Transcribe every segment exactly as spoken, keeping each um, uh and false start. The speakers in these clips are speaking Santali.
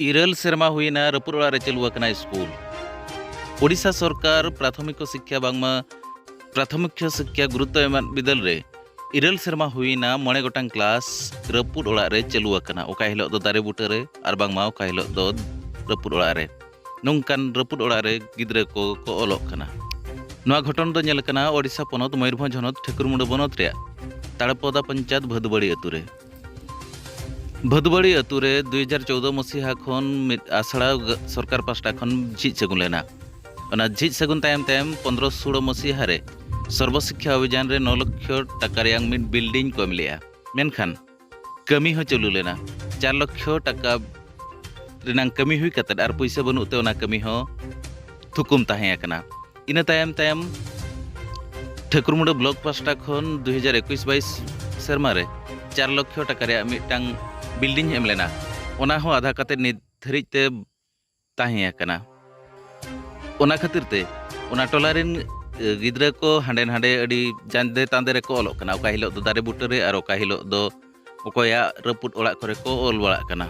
ᱤᱨᱟᱹᱞ ᱥᱮᱨᱢᱟ ᱦᱩᱭᱮᱱᱟ ᱨᱟᱹᱯᱩᱫ ᱚᱲᱟᱜ ᱨᱮ ᱪᱟᱹᱞᱩ ᱟᱠᱟᱱᱟ ᱥᱠᱩᱞ᱾ ᱳᱰᱤᱥᱟ ᱥᱚᱨᱠᱟᱨ ᱯᱨᱟᱛᱷᱚᱢᱤᱠ ᱥᱤᱠᱠᱷᱟ ᱵᱟᱝᱢᱟ ᱯᱨᱟᱛᱷᱚᱢᱤᱠ ᱥᱤᱠᱠᱷᱟ ᱜᱩᱨᱩᱛᱛᱚ ᱮᱢᱟᱜ ᱵᱤᱫᱟᱹᱞ ᱨᱮ ᱤᱨᱟᱹᱞ ᱥᱮᱨᱢᱟ ᱦᱩᱭᱮᱱᱟ ᱢᱚᱬᱮ ᱜᱚᱴᱟᱝ ᱠᱞᱟᱥ ᱨᱟᱹᱯᱩᱫ ᱚᱲᱟᱜ ᱨᱮ ᱪᱟᱹᱞᱩ ᱟᱠᱟᱱᱟ, ᱚᱠᱟ ᱦᱤᱞᱳᱜ ᱫᱚ ᱫᱟᱨᱮ ᱵᱩᱴᱟᱹ ᱨᱮ ᱟᱨ ᱵᱟᱝᱢᱟ ᱚᱠᱟ ᱦᱤᱞᱳᱜ ᱫᱚ ᱨᱟᱹᱯᱩᱫ ᱚᱲᱟᱜ ᱨᱮ᱾ ᱱᱚᱝᱠᱟᱱ ᱨᱟᱹᱯᱩᱫ ᱚᱲᱟᱜ ᱨᱮ ᱜᱤᱫᱽᱨᱟᱹ ᱠᱚ ᱠᱚ ᱚᱞᱚᱜ ᱠᱟᱱᱟ᱾ ᱱᱚᱣᱟ ᱜᱷᱚᱴᱚᱱ ᱫᱚ ᱧᱮᱞ ᱟᱠᱟᱱᱟ ᱳᱰᱤᱥᱟ ᱯᱚᱱᱚᱛ ᱢᱚᱭᱩᱨᱵᱷᱚᱸᱡᱽ ᱦᱚᱱᱚᱛ ᱴᱷᱟᱹᱠᱩᱨᱢᱩᱸᱰᱟᱹ ᱵᱚᱱᱚᱛ ᱨᱮᱭᱟᱜ ᱛᱟᱲᱯᱚᱫᱟ ᱯᱚᱧᱪᱟᱭᱮᱛ ᱵᱷᱟᱹᱫᱩᱵᱟᱲᱤ ᱟᱹᱛᱩ ᱨᱮ᱾ ᱵᱷᱟᱹᱫᱩᱵᱟᱲᱤ ᱟᱹᱛᱩ ᱨᱮ ᱫᱩ ᱦᱟᱡᱟᱨ ᱪᱳᱣᱫᱚ ᱢᱟᱹᱥᱤᱦᱟ ᱠᱷᱚᱱ ᱢᱤᱫ ᱟᱥᱲᱟ ᱜ-, ᱥᱚᱨᱠᱟᱨ ᱯᱟᱥᱴᱟ ᱠᱷᱚᱱ ᱡᱷᱤᱡ ᱥᱟᱹᱜᱩᱱ ᱞᱮᱱᱟ᱾ ᱚᱱᱟ ᱡᱷᱤᱡ ᱥᱟᱹᱜᱩᱱ ᱛᱟᱭᱚᱢ ᱛᱟᱭᱚᱢ ᱯᱚᱱᱫᱽᱨᱚ ᱥᱳᱲᱚ ᱢᱟᱹᱥᱤᱦᱟ ᱨᱮ ᱥᱚᱨᱵᱚ ᱥᱤᱠᱠᱷᱟ ᱚᱵᱷᱤᱡᱟᱱ ᱨᱮ ᱱᱚ ᱞᱚᱠᱠᱷᱚ ᱴᱟᱠᱟ ᱨᱮᱭᱟᱜ ᱢᱤᱫ ᱵᱤᱞᱰᱤᱝ ᱠᱚ ᱮᱢ ᱞᱮᱜᱼᱟ᱾ ᱢᱮᱱᱠᱷᱟᱱ ᱠᱟᱹᱢᱤ ᱦᱚᱸ ᱪᱟᱹᱞᱩ ᱞᱮᱱᱟ᱾ ᱪᱟᱨ ᱞᱚᱠᱠᱷᱚ ᱴᱟᱠᱟ ᱨᱮᱱᱟᱝ ᱠᱟᱹᱢᱤ ᱦᱩᱭ ᱠᱟᱛᱮᱫ ᱟᱨ ᱯᱩᱭᱥᱟᱹ ᱵᱟᱹᱱᱩᱜ ᱛᱮ ᱚᱱᱟ ᱠᱟᱹᱢᱤ ᱦᱚᱸ ᱛᱷᱩᱠᱩᱢ ᱛᱟᱦᱮᱸ ᱟᱠᱟᱱᱟ᱾ ᱤᱱᱟᱹ ᱛᱟᱭᱚᱢ ᱛᱟᱭᱚᱢ ᱴᱷᱟᱹᱠᱩᱨᱢᱩᱸᱰᱟᱹ ᱵᱞᱚᱠ ᱯᱟᱥᱴᱟ ᱠᱷᱚᱱ ᱫᱩ ᱦᱟᱡᱟᱨ ᱮᱠᱩᱥ ᱵᱟᱭᱤᱥ ᱥᱮᱨᱢᱟ ᱨᱮ ᱪᱟᱨ ᱞᱚᱠᱠᱷᱚ ᱴᱟᱠᱟ ᱨᱮᱭᱟᱜ ᱢᱤᱫᱴᱟᱝ ᱵᱤᱞᱰᱤᱝ ᱮᱢ ᱞᱮᱱᱟ᱾ ᱚᱱᱟ ᱦᱚᱸ ᱟᱫᱷᱟ ᱠᱟᱛᱮᱫ ᱱᱤᱛ ᱫᱷᱟᱹᱨᱤᱡ ᱛᱮ ᱛᱟᱦᱮᱸ ᱟᱠᱟᱱᱟ᱾ ᱚᱱᱟ ᱠᱷᱟᱹᱛᱤᱨ ᱛᱮ ᱚᱱᱟ ᱴᱚᱞᱟ ᱨᱮᱱ, ᱮ, ᱜᱤᱫᱽᱨᱟᱹ ᱠᱚ ᱦᱟᱸᱰᱮ ᱱᱟᱰᱮ ᱟᱹᱰᱤ ᱡᱟᱸᱫᱮ ᱛᱟᱸᱫᱮ ᱨᱮᱠᱚ ᱚᱞᱚᱜ ᱠᱟᱱᱟ᱾ ᱚᱠᱟ ᱦᱤᱞᱳᱜ ᱫᱚ ᱫᱟᱨᱮ ᱵᱩᱴᱟᱹ ᱨᱮ ᱟᱨ ᱚᱠᱟ ᱦᱤᱞᱳᱜ ᱫᱚ ᱚᱠᱚᱭᱟᱜ ᱨᱟᱹᱯᱩᱫ ᱚᱲᱟᱜ ᱠᱚᱨᱮ ᱠᱚ ᱚᱞ ᱵᱟᱲᱟᱜ ᱠᱟᱱᱟ᱾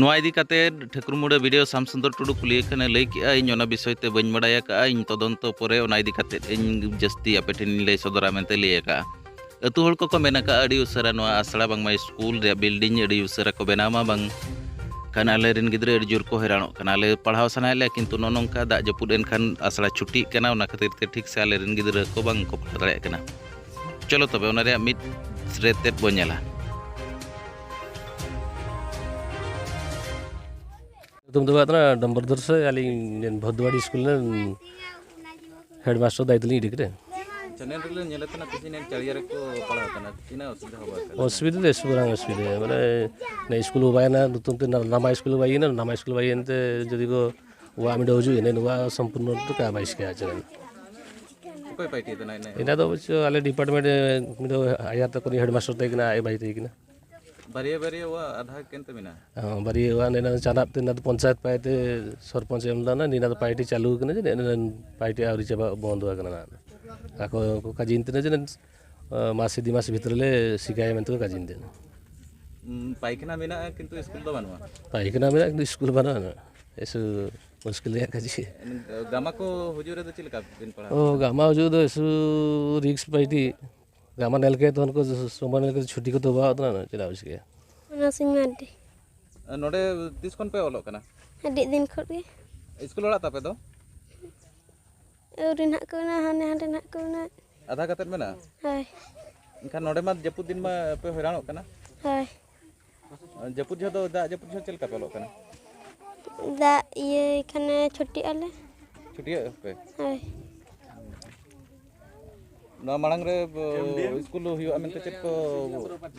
ᱱᱚᱣᱟ ᱤᱫᱤ ᱠᱟᱛᱮ ᱴᱷᱟᱹᱠᱩᱨᱢᱩᱸᱰᱟᱹ ᱵᱤ ᱰᱤ ᱳ ᱥᱟᱢ ᱥᱩᱱᱫᱚᱨ ᱴᱩᱰᱩ ᱠᱩᱞᱤᱭᱮ ᱠᱷᱟᱱᱮ ᱞᱟᱹᱭ ᱠᱮᱜᱼᱟ, "ᱤᱧ ᱚᱱᱟ ᱵᱤᱥᱚᱭ ᱛᱮ ᱵᱟᱹᱧ ᱵᱟᱲᱟᱭ ᱟᱠᱟᱜᱼᱟ, ᱤᱧ ᱛᱚᱫᱚᱱᱛᱚ ᱯᱚᱨᱮ ᱚᱱᱟ ᱤᱫᱤ ᱠᱟᱛᱮ ᱤᱧ ᱡᱟᱹᱥᱛᱤ ᱟᱯᱮ ᱴᱷᱮᱱᱤᱧ ᱞᱟᱹᱭ ᱥᱚᱫᱚᱨᱟ" ᱢᱮᱱᱛᱮ ᱞᱟᱹᱭ ᱟᱠᱟᱜᱼᱟ᱾ ᱟᱹᱛᱩ ᱦᱚᱲ ᱠᱚᱠᱚ ᱢᱮᱱ ᱟᱠᱟᱜᱼᱟ, ᱟᱹᱰᱤ ᱩᱥᱟᱹᱨᱟ ᱱᱚᱣᱟ ᱟᱥᱲᱟ ᱵᱟᱝᱢᱟ ᱥᱠᱩᱞ ᱨᱮᱭᱟᱜ ᱵᱤᱞᱰᱤᱝ ᱟᱹᱰᱤ ᱩᱥᱟᱹᱨᱟ ᱠᱚ ᱵᱮᱱᱟᱣ ᱢᱟ, ᱵᱟᱝ ᱠᱷᱟᱱ ᱟᱞᱮ ᱨᱮᱱ ᱜᱤᱫᱽᱨᱟᱹ ᱟᱹᱰᱤ ᱡᱳᱨ ᱠᱚ ᱦᱚᱭᱨᱟᱱᱚᱜ ᱠᱟᱱᱟ᱾ ᱟᱞᱮ ᱯᱟᱲᱦᱟᱣ ᱥᱟᱱᱟᱭᱮᱫ ᱞᱮᱭᱟ, ᱠᱤᱱᱛᱩ ᱱᱚᱜᱼᱚ ᱱᱚᱝᱠᱟ ᱫᱟᱜ ᱡᱟᱹᱯᱩᱫ ᱮᱱᱠᱷᱟᱱ ᱟᱥᱲᱟ ᱪᱷᱩᱴᱤᱜ ᱠᱟᱱᱟ, ᱚᱱᱟ ᱠᱷᱟᱹᱛᱤᱨ ᱛᱮ ᱴᱷᱤᱠ ᱥᱮ ᱟᱞᱮ ᱨᱮᱱ ᱜᱤᱫᱽᱨᱟᱹ ᱠᱚ ᱵᱟᱝ ᱠᱚ ᱯᱟᱲᱦᱟᱣ ᱫᱟᱲᱮᱭᱟᱜ ᱠᱟᱱᱟ᱾ ᱪᱚᱞᱚ ᱛᱚᱵᱮ ᱚᱱᱟ ᱨᱮᱭᱟᱜ ᱢᱤᱫ ᱨᱮ ᱛᱮᱫ ᱵᱚᱱ ᱧᱮᱞᱟ᱾ ᱧᱩᱛᱩᱢ ᱫᱚ ᱦᱩᱭᱩᱜ ᱠᱟᱱᱟ ᱰᱚᱢᱵᱚᱨᱫᱷᱚᱨ ᱥᱮ, ᱟᱹᱞᱤᱧ ᱵᱷᱚᱫᱽᱫᱩᱣᱟᱲᱤ ᱥᱠᱩᱞ ᱨᱮᱱ ᱦᱮᱰᱢᱟᱥᱴᱟᱨ ᱫᱟᱭᱤᱛᱛᱚ ᱞᱤᱧ ᱤᱫᱤ ᱠᱮᱫᱟ᱾ ᱪᱮᱱᱮᱞ ᱨᱮᱞᱮ ᱧᱮᱞᱮᱫ ᱛᱟᱦᱮᱱᱟ ᱛᱮᱦᱮᱧ ᱪᱟᱲᱤᱭᱟ ᱨᱮᱠᱚ ᱯᱟᱲᱦᱟᱣ ᱠᱟᱱᱟ, ᱛᱤᱱᱟᱹᱜ ᱚᱥᱩᱵᱤᱫᱷᱟ ᱦᱚᱸ ᱵᱟᱝ ᱠᱟᱱᱟ? ᱚᱥᱩᱵᱤᱫᱷᱟ ᱫᱚ ᱮᱥ ᱵᱟᱝ ᱚᱥᱩᱵᱤᱫᱷᱟ, ᱢᱟᱱᱮ ᱱᱮ ᱥᱠᱩᱞ ᱦᱚᱸ ᱵᱟᱭ ᱱᱟ, ᱱᱩᱛᱩᱱ ᱛᱮ ᱱᱟ-, ᱱᱟᱢᱟ ᱥᱠᱩᱞ ᱦᱚᱸ ᱵᱟᱭ ᱦᱩᱭᱱᱟ, ᱱᱟᱢᱟ ᱥᱠᱩᱞ ᱵᱟᱭ ᱦᱩᱭᱮᱱ ᱛᱮ ᱡᱩᱫᱤ ᱠᱚ ᱚᱣᱟᱜ ᱢᱤᱰᱟᱹ ᱦᱤᱡᱩᱜ ᱮᱱᱮ ᱱᱚᱣᱟ ᱥᱚᱢᱯᱩᱨᱱᱚ ᱫᱚ ᱠᱟ ᱵᱟᱭ ᱥᱤᱠᱟᱭᱟ ᱪᱮᱱᱮᱞ᱾ ᱚᱠᱚᱭ ᱯᱟᱭᱴᱤ ᱛᱟᱦᱮᱱᱟ ᱤᱱᱟᱹ? ᱤᱱᱟ ᱫᱚ ᱚᱵᱚᱥᱥᱚ ᱟᱞᱮ ᱰᱤᱯᱟᱨᱴᱢᱮᱱᱴ ᱨᱮ ᱢᱤᱫ ᱫᱚ ᱟᱭᱟᱨ ᱛᱟᱠᱚ ᱨᱤᱱᱤᱡ ᱦᱮᱰᱢᱟᱥᱴᱟᱨ ᱛᱟᱦᱮᱸ ᱠᱟᱱᱟ, ᱟᱡ ᱵᱷᱟᱭ ᱛᱟᱦᱮᱸ ᱠᱟᱱᱟ᱾ ᱵᱟᱨᱭᱟ ᱵᱟᱨᱭᱟ ᱚᱣᱟᱜ ᱟᱫᱷᱟ ᱠᱮᱱᱛᱮ ᱢᱮᱱᱟᱜᱼᱟ? ᱦᱚᱸ, ᱵᱟᱨᱭᱟ ᱚᱣᱟᱜ ᱱᱮᱱᱟ ᱪᱟᱱᱟᱯ ᱛᱮ ᱱᱟᱫ ᱯᱚᱧᱪᱟᱭᱮᱛ ᱯᱟᱭᱛᱮ ᱥᱚᱨᱯᱚᱧᱪ ᱮᱢ ᱞᱮᱱᱟ, ᱱᱤᱱᱟ ᱫᱚ ᱯᱟᱭᱴᱤ ᱪᱟᱹᱞᱩ ᱠᱟᱱᱟ ᱡᱮ ᱱᱮᱱᱟ ᱯᱟᱭᱴᱤ ᱟᱹᱣᱨᱤ ᱪᱟᱵᱟ ᱵᱚᱱᱫᱚ ᱟᱠᱟᱱᱟ ᱱᱟᱦᱟᱜ᱾ ᱟᱠᱚ ᱠᱚ ᱠᱟᱡᱤᱱ ᱛᱮᱱᱟ ᱡᱮ, ᱟᱸ, ᱢᱟᱥ ᱤᱫᱤ ᱢᱟᱥ ᱵᱷᱤᱛᱨᱤ ᱞᱮ ᱥᱤᱠᱟᱭᱟ ᱢᱮᱱᱛᱮ ᱠᱚ ᱠᱟᱡᱤᱱ ᱛᱮᱱᱟ᱾ ᱩᱸ, ᱯᱟᱭᱠᱷᱟᱱᱟ ᱢᱮᱱᱟᱜᱼᱟ, ᱠᱤᱱᱛᱩ ᱥᱠᱩᱞ ᱫᱚ ᱵᱟᱹᱱᱩᱜᱼᱟ᱾ ᱯᱟᱭᱠᱷᱟᱱᱟ ᱢᱮᱱᱟᱜᱼᱟ, ᱠᱤᱱᱛᱩ ᱥᱠᱩᱞ ᱵᱟᱹᱱᱩᱜᱼᱟ᱾ ᱮᱥᱩ ᱢᱩᱥᱠᱤᱞ ᱨᱮᱭᱟᱜ ᱠᱟᱡᱮ᱾ ᱜᱟᱢᱟ ᱠᱚ ᱦᱩᱡᱩᱜ ᱨᱮᱫᱚ ᱪᱮᱫ ᱞᱮᱠᱟ ᱵᱤᱱ ᱯᱟᱲᱦᱟᱣ? ᱚ, ᱜᱟᱢᱟ ᱦᱩᱡᱩᱜ ᱫᱚ ᱮᱥᱩ ᱨᱤᱠᱥ ᱯᱟᱭᱴᱤ᱾ ᱜᱟᱢᱟ ᱧᱮᱞ ᱠᱮᱫ ᱛᱚᱠᱷᱚᱱ ᱠᱚ ᱥᱚᱢᱚᱭ ᱧᱮᱞ ᱠᱮᱫ ᱪᱷᱩᱴᱤ ᱠᱚ ᱫᱚᱦᱚ ᱟᱠᱟᱫᱟ, ᱪᱮᱫᱟᱜ ᱵᱩᱡᱽ ᱠᱮᱫᱟ? ᱚᱱᱟ ᱥᱤᱧ ᱢᱟᱨᱰᱤ᱾ ᱱᱚᱰᱮ ᱛᱤᱥ ᱠᱷᱚᱱ ᱯᱮ ᱚᱞᱚᱜ ᱠᱟᱱᱟ? ᱟᱹᱰᱤ ᱫᱤᱱ ᱠᱷᱚᱱ ᱜᱮ᱾ ᱥᱠᱩᱞ ᱚᱲᱟᱜ ᱛᱟᱯᱮ ᱫᱚ? ᱟᱹᱣᱨᱤ ᱱᱟᱦᱟᱜ ᱠᱚ ᱢᱮᱱᱟ, ᱦᱟᱱᱮ ᱦᱟᱸᱰᱮ ᱱᱟᱦᱟᱜ ᱠᱚ ᱢᱮᱱᱟ᱾ ᱟᱫᱷᱟ ᱠᱟᱛᱮᱫ ᱢᱮᱱᱟᱜᱼᱟ? ᱦᱳᱭ᱾ ᱮᱱᱠᱷᱟᱱ ᱱᱚᱰᱮ ᱢᱟ ᱡᱟᱹᱯᱩᱫ ᱫᱤᱱ ᱢᱟ ᱯᱮ ᱦᱚᱭᱨᱟᱱᱚᱜ ᱠᱟᱱᱟ᱾ ᱦᱳᱭ᱾ ᱡᱟᱹᱯᱩᱫ ᱡᱚᱦᱚᱜ ᱫᱚ, ᱫᱟᱜ ᱡᱟᱹᱯᱩᱫ ᱡᱚᱦᱚᱜ ᱪᱮᱫ ᱞᱮᱠᱟ ᱯᱮ ᱚᱞᱚᱜ ᱠᱟᱱᱟ? ᱫᱟᱜ ᱤᱭᱟᱹᱭ ᱠᱷᱟᱱᱮ ᱪᱷᱩᱴᱤᱜ ᱟᱞᱮ᱾ ᱪᱷᱩᱴᱤᱜ ᱟᱯᱮ? ᱦᱳᱭ᱾ ᱱᱚᱣᱟ ᱢᱟᱲᱟᱝ ᱨᱮ, ᱵᱚ, ᱥᱠᱩᱞ ᱦᱩᱭᱩᱜᱼᱟ ᱢᱮᱱᱛᱮ ᱪᱮᱫ ᱠᱚ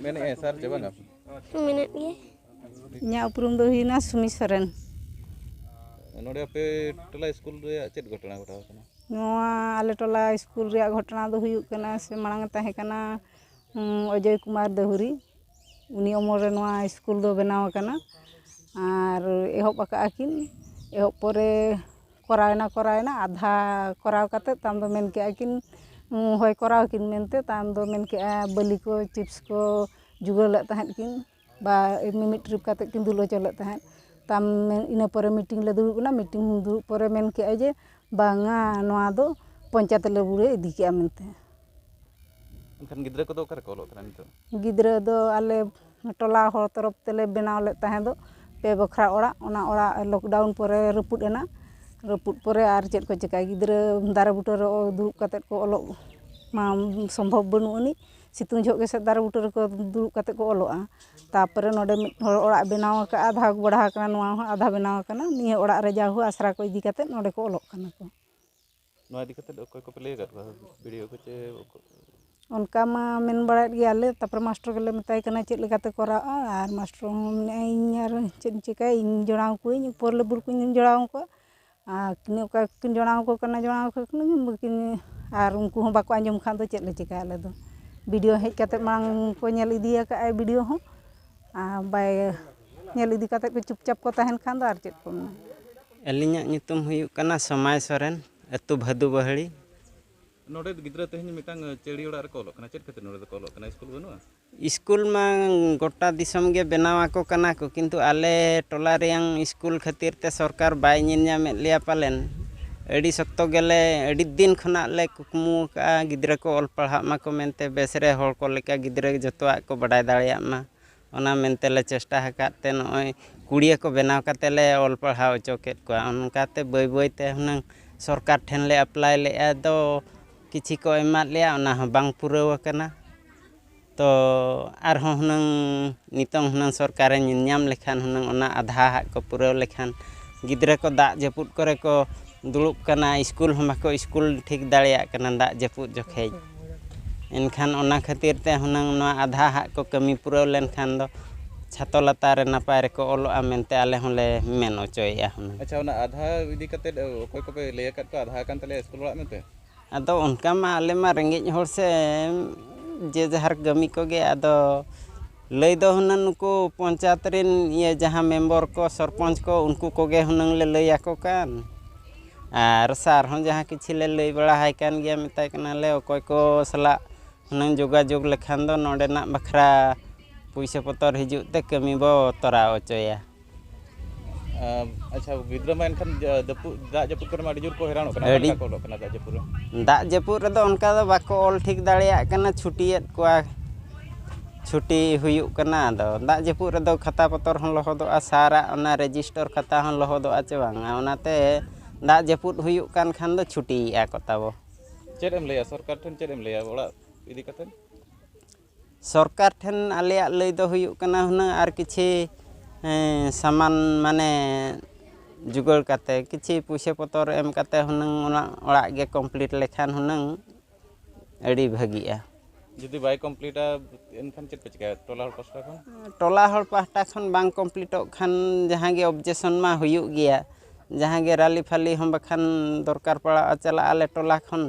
ᱢᱮᱱᱮᱫᱼᱟ ᱥᱟᱨ ᱪᱮ ᱵᱟᱝᱟ? ᱢᱮᱱᱮᱫ ᱜᱮ᱾ ᱤᱧᱟᱹᱜ ᱩᱯᱨᱩᱢ ᱫᱚ ᱦᱩᱭᱱᱟ ᱥᱩᱢᱤ ᱥᱚᱨᱮᱱ᱾ ᱱᱚᱰᱮ ᱟᱯᱮ ᱴᱚᱞᱟ ᱥᱠᱩᱞ ᱨᱮᱭᱟᱜ ᱪᱮᱫ ᱜᱷᱚᱴᱚᱱᱟ ᱜᱷᱚᱴᱟᱣ ᱟᱠᱟᱱᱟ? ᱱᱚᱣᱟ ᱟᱞᱮ ᱴᱚᱞᱟ ᱥᱠᱩᱞ ᱨᱮᱭᱟᱜ ᱜᱷᱚᱴᱚᱱᱟ ᱫᱚ ᱦᱩᱭᱩᱜ ᱠᱟᱱᱟ, ᱥᱮ ᱢᱟᱲᱟᱝ ᱮ ᱛᱟᱦᱮᱸ ᱠᱟᱱᱟ, ᱩᱸ, ᱚᱡᱚᱭ ᱠᱩᱢᱟᱨ ᱫᱟᱹᱦᱩᱨᱤ᱾ ᱩᱱᱤ ᱚᱢᱚᱞ ᱨᱮ ᱱᱚᱣᱟ ᱥᱠᱩᱞ ᱫᱚ ᱵᱮᱱᱟᱣ ᱟᱠᱟᱱᱟ᱾ ᱟᱨ ᱮᱦᱚᱵ ᱟᱠᱟᱫᱼᱟ ᱠᱤᱱ, ᱮᱦᱚᱵ ᱯᱚᱨᱮ ᱠᱚᱨᱟᱣᱮᱱᱟ, ᱠᱚᱨᱟᱣᱮᱱᱟ, ᱟᱫᱷᱟ ᱠᱚᱨᱟᱣ ᱠᱟᱛᱮᱫ ᱛᱟᱭᱚᱢ ᱫᱚ ᱢᱮᱱ ᱠᱮᱜᱼᱟ ᱠᱤᱱ, ᱩᱸ, ᱦᱳᱭ, ᱠᱚᱨᱟᱣ ᱠᱤᱱ ᱢᱮᱱᱛᱮ᱾ ᱛᱟᱭᱚᱢ ᱫᱚ ᱢᱮᱱ ᱠᱮᱜᱼᱟ, ᱵᱟᱹᱞᱤ ᱠᱚ, ᱪᱤᱯᱥ ᱠᱚ ᱡᱩᱜᱟᱹᱲ ᱞᱮᱫ ᱛᱟᱦᱮᱸᱫ ᱠᱤᱱ, ᱵᱟ ᱮᱢᱱᱤ ᱢᱤᱫ ᱴᱨᱤᱯ ᱠᱟᱛᱮᱫ ᱠᱤᱱ ᱫᱩᱞ ᱦᱚᱪᱚ ᱞᱮᱫ ᱛᱟᱦᱮᱸᱫ᱾ ᱛᱟᱭᱚᱢ ᱤᱱᱟᱹ ᱯᱚᱨᱮ ᱢᱤᱴᱤᱝ ᱞᱮ ᱫᱩᱲᱩᱵ ᱮᱱᱟ᱾ ᱢᱤᱴᱤᱝ ᱫᱩᱲᱩᱵ ᱯᱚᱨᱮ ᱢᱮᱱ ᱠᱮᱜᱼᱟ ᱡᱮ, ᱵᱟᱝᱟ, ᱱᱚᱣᱟ ᱫᱚ ᱯᱚᱧᱪᱟᱭᱮᱛ ᱞᱮᱵᱮᱞ ᱨᱮ ᱤᱫᱤ ᱠᱮᱜᱼᱟ ᱢᱮᱱᱛᱮ᱾ ᱮᱱᱠᱷᱟᱱ ᱜᱤᱫᱽᱨᱟᱹ ᱠᱚᱫᱚ ᱚᱠᱟ ᱨᱮᱠᱚ ᱚᱞᱚᱜ ᱠᱟᱱᱟ ᱱᱤᱛᱚᱜ? ᱜᱤᱫᱽᱨᱟᱹ ᱫᱚ ᱟᱞᱮ ᱴᱚᱞᱟ ᱦᱚᱲ ᱛᱚᱨᱚᱯ ᱛᱮᱞᱮ ᱵᱮᱱᱟᱣ ᱞᱮᱫ ᱛᱟᱦᱮᱸ ᱫᱚ ᱯᱮ ᱵᱟᱠᱷᱨᱟ ᱚᱲᱟᱜ, ᱚᱱᱟ ᱚᱲᱟᱜ ᱞᱚᱠᱰᱟᱣᱩᱱ ᱯᱚᱨᱮ ᱨᱟᱹᱯᱩᱫ ᱮᱱᱟ᱾ ᱨᱟᱹᱯᱩᱫ ᱯᱚᱨᱮ ᱟᱨ ᱪᱮᱫ ᱠᱚ ᱪᱤᱠᱟᱹᱭᱟ, ᱜᱤᱫᱽᱨᱟᱹ ᱫᱟᱨᱮ ᱵᱩᱴᱟᱹ ᱨᱮ ᱫᱩᱲᱩᱵ ᱠᱟᱛᱮᱫ ᱠᱚ ᱚᱞᱚᱜ ᱢᱟ ᱥᱚᱢᱵᱷᱚᱵ ᱵᱟᱹᱱᱩᱜ ᱟᱹᱱᱤᱡ᱾ ᱥᱤᱛᱩᱝ ᱡᱚᱦᱚᱜ ᱜᱮ ᱥᱮ ᱫᱟᱨᱮ ᱵᱩᱴᱟᱹ ᱨᱮᱠᱚ ᱫᱩᱲᱩᱵ ᱠᱟᱛᱮᱫ ᱠᱚ ᱚᱞᱚᱜᱼᱟ᱾ ᱛᱟᱨᱯᱚᱨᱮ ᱱᱚᱰᱮ ᱢᱤᱫ ᱦᱚᱲ ᱚᱲᱟᱜ ᱵᱮᱱᱟᱣ ᱟᱠᱟᱫᱼᱟ, ᱟᱫᱷᱟ ᱵᱟᱲᱦᱟᱣ ᱠᱟᱱᱟ, ᱱᱚᱣᱟ ᱦᱚᱸ ᱟᱫᱷᱟ ᱵᱮᱱᱟᱣ ᱟᱠᱟᱱᱟ᱾ ᱱᱤᱭᱟᱹ ᱚᱲᱟᱜ ᱨᱮ ᱡᱟ ᱦᱳ ᱟᱥᱨᱟ ᱠᱚ ᱤᱫᱤ ᱠᱟᱛᱮᱫ ᱱᱚᱰᱮ ᱠᱚ ᱚᱞᱚᱜ ᱠᱟᱱᱟ ᱠᱚ᱾ ᱱᱚᱣᱟ ᱤᱫᱤ ᱠᱟᱛᱮᱫ ᱚᱠᱚᱭ ᱠᱚᱯᱮ ᱞᱟᱹᱭ ᱟᱠᱟᱫ ᱠᱚᱣᱟ? ᱵᱤ ᱰᱤ ᱳ ᱠᱚ ᱪᱮ ᱚᱠᱚ-? ᱚᱱᱠᱟ ᱢᱟ ᱢᱮᱱ ᱵᱟᱲᱟᱭᱮᱫ ᱜᱮᱭᱟᱞᱮ, ᱛᱟᱨᱯᱚᱨᱮ ᱢᱟᱥᱴᱟᱨ ᱜᱮᱞᱮ ᱢᱮᱛᱟᱭ ᱠᱟᱱᱟ ᱪᱮᱫ ᱞᱮᱠᱟᱛᱮ ᱠᱚᱨᱟᱜᱼᱟ, ᱟᱨ ᱢᱟᱥᱴᱟᱨ ᱦᱚᱸ ᱢᱮᱱᱮᱫᱼᱟ, ᱤᱧ ᱟᱨ ᱪᱮᱫ ᱤᱧ ᱪᱤᱠᱟᱹᱭᱟ, ᱤᱧ ᱡᱚᱲᱟᱣ ᱠᱚᱣᱟᱹᱧ, ᱩᱯᱚᱨ ᱞᱮᱵᱮᱞ ᱠᱚᱧ ᱡᱚᱲᱟᱣ ᱠᱚᱣᱟ, ᱟᱨ ᱠᱤᱱ ᱚᱠᱟ ᱠᱤᱱ ᱡᱚᱲᱟᱣ ᱟᱠᱚ ᱠᱟᱱᱟ, ᱡᱚᱲᱟᱣ ᱟᱠᱚ ᱠᱟᱱᱟ, ᱵᱟᱹᱠᱤᱱ, ᱟᱨ ᱩᱱᱠᱩ ᱦᱚᱸ ᱵᱟᱠᱚ ᱟᱸᱡᱚᱢ ᱠᱷᱟᱱ ᱫᱚ ᱪᱮᱫ ᱞᱮ ᱪᱤᱠᱟᱹᱭᱟ ᱟᱞᱮ ᱫᱚ? ᱵᱤ ᱰᱤ ᱳ ᱦᱮᱡ ᱠᱟᱛᱮᱫ ᱢᱟᱲᱟᱝ ᱠᱚ ᱧᱮᱞ ᱤᱫᱤ ᱟᱠᱟᱫᱼᱟᱭ ᱵᱤ ᱰᱤ ᱳ ᱦᱚᱸ, ᱟᱨ ᱵᱟᱭ ᱧᱮᱞ ᱤᱫᱤ ᱠᱟᱛᱮᱫ ᱠᱚ ᱪᱩᱯᱪᱟᱯ ᱠᱚ ᱛᱟᱦᱮᱱ ᱠᱷᱟᱱ ᱫᱚ ᱟᱨ ᱪᱮᱫ ᱠᱚ ᱢᱮᱱᱟ? ᱟᱹᱞᱤᱧᱟᱜ ᱧᱩᱛᱩᱢ ᱦᱩᱭᱩᱜ ᱠᱟᱱᱟ ᱥᱚᱢᱟᱭ ᱥᱚᱨᱮᱱ, ᱟᱹᱛᱩ ᱵᱷᱟᱹᱫᱩ ᱵᱟᱹᱦᱲᱤ᱾ ᱱᱚᱰᱮ ᱜᱤᱫᱽᱨᱟᱹ ᱛᱮᱦᱮᱧ ᱢᱤᱫᱴᱟᱝ ᱪᱟᱹᱲᱤ ᱚᱲᱟᱜ ᱨᱮᱠᱚ ᱚᱞᱚᱜ ᱠᱟᱱᱟ, ᱪᱮᱫ ᱠᱷᱟᱹᱛᱤᱨ ᱱᱚᱰᱮ ᱫᱚᱠᱚ ᱚᱞᱚᱜ ᱠᱟᱱᱟ? ᱥᱠᱩᱞ ᱵᱟᱹᱱᱩᱜᱼᱟ? ᱥᱠᱩᱞ ᱢᱟ ᱜᱚᱴᱟ ᱫᱤᱥᱚᱢ ᱜᱮ ᱵᱮᱱᱟᱣ ᱟᱠᱚ ᱠᱟᱱᱟ ᱠᱚ, ᱠᱤᱱᱛᱩ ᱟᱞᱮ ᱴᱚᱞᱟ ᱨᱮᱭᱟᱝ ᱥᱠᱩᱞ ᱠᱷᱟᱹᱛᱤᱨ ᱛᱮ ᱥᱚᱨᱠᱟᱨ ᱵᱟᱭ ᱧᱮᱞ ᱧᱟᱢᱮᱫ ᱞᱮᱭᱟ ᱯᱟᱞᱮᱱ᱾ ᱟᱹᱰᱤ ᱥᱚᱠᱛᱚ ᱜᱮᱞᱮ, ᱟᱹᱰᱤ ᱫᱤᱱ ᱠᱷᱚᱱᱟᱜ ᱞᱮ ᱠᱩᱠᱢᱩ ᱟᱠᱟᱫᱼᱟ, ᱜᱤᱫᱽᱨᱟᱹ ᱠᱚ ᱚᱞ ᱯᱟᱲᱦᱟᱜ ᱢᱟᱠᱚ ᱢᱮᱱᱛᱮ, ᱵᱮᱥ ᱨᱮ ᱦᱚᱲ ᱠᱚ ᱞᱮᱠᱟ ᱜᱤᱫᱽᱨᱟᱹ ᱡᱚᱛᱚᱣᱟᱜ ᱠᱚ ᱵᱟᱰᱟᱭ ᱫᱟᱲᱮᱭᱟᱜ ᱢᱟ, ᱚᱱᱟ ᱢᱮᱱᱛᱮ ᱞᱮ ᱪᱮᱥᱴᱟ ᱟᱠᱟᱫ ᱛᱮ ᱱᱚᱜᱼᱚᱭ ᱠᱩᱲᱤᱭᱟᱹ ᱠᱚ ᱵᱮᱱᱟᱣ ᱠᱟᱛᱮ ᱞᱮ ᱚᱞ ᱯᱟᱲᱦᱟᱣ ᱦᱚᱪᱚ ᱠᱮᱫ ᱠᱚᱣᱟ᱾ ᱚᱱᱠᱟᱛᱮ ᱵᱟᱹᱭ ᱵᱟᱹᱭ ᱛᱮ ᱦᱩᱱᱟᱹᱝ ᱥᱚᱨᱠᱟᱨ ᱴᱷᱮᱱ ᱞᱮ ᱮᱯᱞᱟᱭ ᱞᱮᱫᱼᱟ, ᱫᱚ ᱠᱤᱪᱷᱤ ᱠᱚ ᱮᱢᱟᱫ ᱞᱮᱭᱟ, ᱚᱱᱟ ᱦᱚᱸ ᱵᱟᱝ ᱯᱩᱨᱟᱹᱣ ᱟᱠᱟᱱᱟ᱾ ᱛᱚ ᱟᱨᱦᱚᱸ ᱦᱩᱱᱟᱹᱝ ᱱᱤᱛᱚᱝ ᱦᱩᱱᱟᱹᱝ ᱥᱚᱨᱠᱟᱨᱮ ᱧᱮᱞ ᱧᱟᱢ ᱞᱮᱠᱷᱟᱱ ᱦᱩᱱᱟᱹᱝ ᱚᱱᱟ ᱟᱫᱷᱟ ᱦᱟᱸᱜ ᱠᱚ ᱯᱩᱨᱟᱹᱣ ᱞᱮᱠᱷᱟᱱ, ᱜᱤᱫᱽᱨᱟᱹ ᱠᱚ ᱫᱟᱜ ᱡᱟᱹᱯᱩᱫ ᱠᱚᱨᱮ ᱠᱚ ᱫᱩᱲᱩᱵ ᱠᱟᱱᱟ, ᱥᱠᱩᱞ ᱦᱚᱸ ᱵᱟᱠᱚ ᱥᱠᱩᱞ ᱴᱷᱤᱠ ᱫᱟᱲᱮᱭᱟᱜ ᱠᱟᱱᱟ ᱫᱟᱜ ᱡᱟᱹᱯᱩᱫ ᱡᱚᱠᱷᱮᱡ᱾ ᱮᱱᱠᱷᱟᱱ ᱚᱱᱟ ᱠᱷᱟᱹᱛᱤᱨ ᱛᱮ ᱦᱩᱱᱟᱹᱝ ᱱᱚᱣᱟ ᱟᱫᱷᱟ ᱦᱟᱸᱜ ᱠᱚ ᱠᱟᱹᱢᱤ ᱯᱩᱨᱟᱹᱣ ᱞᱮᱱᱠᱷᱟᱱ ᱫᱚ ᱪᱷᱟᱛᱚ ᱞᱟᱛᱟᱨ ᱨᱮ ᱱᱟᱯᱟᱭ ᱨᱮᱠᱚ ᱚᱞᱚᱜᱼᱟ ᱢᱮᱱᱛᱮ ᱟᱞᱮ ᱦᱚᱸᱞᱮ ᱢᱮᱱ ᱦᱚᱪᱚᱭᱮᱫᱼᱟ ᱦᱩᱱᱟᱹᱝ᱾ ᱟᱪᱪᱷᱟ, ᱚᱱᱟ ᱟᱫᱷᱟ ᱤᱫᱤ ᱠᱟᱛᱮᱫ ᱚᱠᱚᱭ ᱠᱚᱯᱮ ᱞᱟᱹᱭ ᱟᱠᱟᱫ ᱠᱚᱣᱟ ᱟᱫᱷᱟ ᱟᱠᱟᱱ ᱛᱟᱞᱮᱭᱟ ᱥᱠᱩᱞ ᱚᱲᱟᱜ ᱢᱮᱱᱛᱮ? ᱟᱫᱚ ᱚᱱᱠᱟ ᱢᱟ ᱟᱞᱮ ᱢᱟ ᱨᱮᱸᱜᱮᱡ ᱦᱚᱲ ᱥᱮ, ᱡᱮ ᱡᱟᱦᱟᱨ ᱠᱟᱹᱢᱤ ᱠᱚᱜᱮ᱾ ᱟᱫᱚ ᱞᱟᱹᱭ ᱫᱚ ᱦᱩᱱᱟᱹᱝ ᱱᱩᱠᱩ ᱯᱚᱧᱪᱟᱭᱮᱛ ᱨᱮᱱ ᱤᱭᱟᱹ ᱡᱟᱦᱟᱸ ᱢᱮᱢᱵᱚᱨ ᱠᱚ, ᱥᱚᱨᱯᱚᱧᱪ ᱠᱚ, ᱩᱱᱠᱩ ᱠᱚᱜᱮ ᱦᱩᱱᱟᱹᱝ ᱞᱮ ᱞᱟᱹᱭ ᱟᱠᱚ ᱠᱟᱱ᱾ ᱟᱨ ᱥᱟᱨ ᱦᱚᱸ ᱡᱟᱦᱟᱸ ᱠᱤᱪᱷᱤ ᱞᱮ ᱞᱟᱹᱭ ᱵᱟᱲᱟ ᱟᱭ ᱠᱟᱱ ᱜᱮᱭᱟ, ᱢᱮᱛᱟᱭ ᱠᱟᱱᱟᱞᱮ ᱚᱠᱚᱭ ᱠᱚ ᱥᱟᱞᱟᱜ ᱦᱩᱱᱟᱹᱝ ᱡᱳᱜᱟᱡᱳᱜᱽ ᱞᱮᱠᱷᱟᱱ ᱫᱚ ᱱᱚᱰᱮᱱᱟᱜ ᱵᱟᱠᱷᱨᱟ ᱯᱩᱭᱥᱟᱹ ᱯᱚᱛᱚᱨ ᱦᱤᱡᱩᱜ ᱛᱮ ᱠᱟᱹᱢᱤ ᱵᱚ ᱛᱚᱨᱟᱣ ᱦᱚᱪᱚᱭᱟ᱾ ᱟᱪᱪᱷᱟ, ᱜᱤᱫᱽᱨᱟᱹ ᱢᱟ ᱮᱱᱠᱷᱟᱱ ᱡᱟᱹᱯᱩᱫ, ᱫᱟᱜ ᱡᱟᱹᱯᱩᱫ ᱠᱚᱨᱮ ᱢᱟ ᱟᱹᱰᱤ ᱡᱳᱨ ᱠᱚ ᱦᱚᱭᱨᱟᱱᱚᱜ ᱠᱟᱱᱟ᱾ ᱟᱹᱰᱤ ᱚᱠᱟ ᱞᱮᱠᱟ ᱠᱚ ᱚᱞᱚᱜ ᱠᱟᱱᱟ ᱫᱟᱜ ᱡᱟᱹᱯᱩᱫ ᱨᱮ? ᱫᱟᱜ ᱡᱟᱹᱯᱩᱫ ᱨᱮᱫᱚ ᱚᱱᱠᱟ ᱫᱚ ᱵᱟᱠᱚ ᱚᱞ ᱴᱷᱤᱠ ᱫᱟᱲᱮᱭᱟᱜ ᱠᱟᱱᱟ, ᱪᱷᱩᱴᱤᱭᱮᱫ ᱠᱚᱣᱟ, ᱪᱷᱩᱴᱤ ᱦᱩᱭᱩᱜ ᱠᱟᱱᱟ᱾ ᱟᱫᱚ ᱫᱟᱜ ᱡᱟᱹᱯᱩᱫ ᱨᱮᱫᱚ ᱠᱷᱟᱛᱟ ᱯᱚᱛᱚᱨ ᱦᱚᱸ ᱞᱚᱦᱚᱫᱚᱜᱼᱟ, ᱥᱟᱨᱟᱜ ᱚᱱᱟ ᱨᱮᱡᱤᱥᱴᱟᱨ ᱠᱷᱟᱛᱟ ᱦᱚᱸ ᱞᱚᱦᱚᱫᱚᱜᱼᱟ ᱪᱮ ᱵᱟᱝᱟ, ᱚᱱᱟᱛᱮ ᱫᱟᱜ ᱡᱟᱹᱯᱩᱫ ᱦᱩᱭᱩᱜ ᱠᱟᱱ ᱠᱷᱟᱱ ᱫᱚ ᱪᱷᱩᱴᱤᱭᱮᱫᱼᱟ ᱠᱚ ᱛᱟᱵᱚ᱾ ᱪᱮᱫ ᱮᱢ ᱞᱟᱹᱭᱟ ᱥᱚᱨᱠᱟᱨ ᱴᱷᱮᱱ, ᱪᱮᱫ ᱮᱢ ᱞᱟᱹᱭᱟ ᱚᱲᱟᱜ ᱤᱫᱤ ᱠᱟᱛᱮᱫ? ᱥᱚᱨᱠᱟᱨ ᱴᱷᱮᱱ ᱟᱞᱮᱭᱟᱜ ᱞᱟᱹᱭ ᱫᱚ ᱦᱩᱭᱩᱜ ᱠᱟᱱᱟ ᱦᱩᱱᱟᱹᱝ ᱟᱨ ᱠᱤᱪᱷᱤ, ᱮᱸ, ᱥᱟᱢᱟᱱ ᱢᱟᱱᱮ ᱡᱩᱜᱟᱹᱲ ᱠᱟᱛᱮ, ᱠᱤᱪᱷᱤ ᱯᱩᱭᱥᱟᱹ ᱯᱚᱛᱚᱨ ᱮᱢ ᱠᱟᱛᱮ ᱦᱩᱱᱟᱹᱝ ᱚᱱᱟ ᱚᱲᱟᱜ ᱜᱮ ᱠᱚᱢᱯᱞᱤᱴ ᱞᱮᱠᱷᱟᱱ ᱦᱩᱱᱟᱹᱝ ᱟᱹᱰᱤ ᱵᱷᱟᱹᱜᱤᱜᱼᱟ᱾ ᱡᱩᱫᱤ ᱵᱟᱭ ᱠᱚᱢᱯᱞᱤᱴᱟ, ᱮᱱᱠᱷᱟᱱ ᱪᱮᱫ ᱯᱮ ᱪᱤᱠᱟᱹᱭᱟ ᱴᱚᱞᱟ ᱦᱚᱲ ᱯᱟᱥᱴᱟ ᱠᱷᱚᱱ? ᱴᱚᱞᱟ ᱦᱚᱲ ᱯᱟᱦᱴᱟ ᱠᱷᱚᱱ ᱵᱟᱝ ᱠᱚᱢᱯᱞᱤᱴᱚᱜ ᱠᱷᱟᱱ ᱡᱟᱦᱟᱸ ᱜᱮ ᱚᱵᱡᱮᱠᱥᱚᱱ ᱢᱟ ᱦᱩᱭᱩᱜ ᱜᱮᱭᱟ, ᱡᱟᱦᱟᱸ ᱜᱮ ᱨᱟᱞᱤ ᱯᱷᱟᱞᱤ ᱦᱚᱸ ᱵᱟᱠᱷᱟᱱ ᱫᱚᱨᱠᱟᱨ ᱯᱟᱲᱟᱜᱼᱟ, ᱪᱟᱞᱟᱜ ᱟᱞᱮ ᱴᱚᱞᱟ ᱠᱷᱚᱱ᱾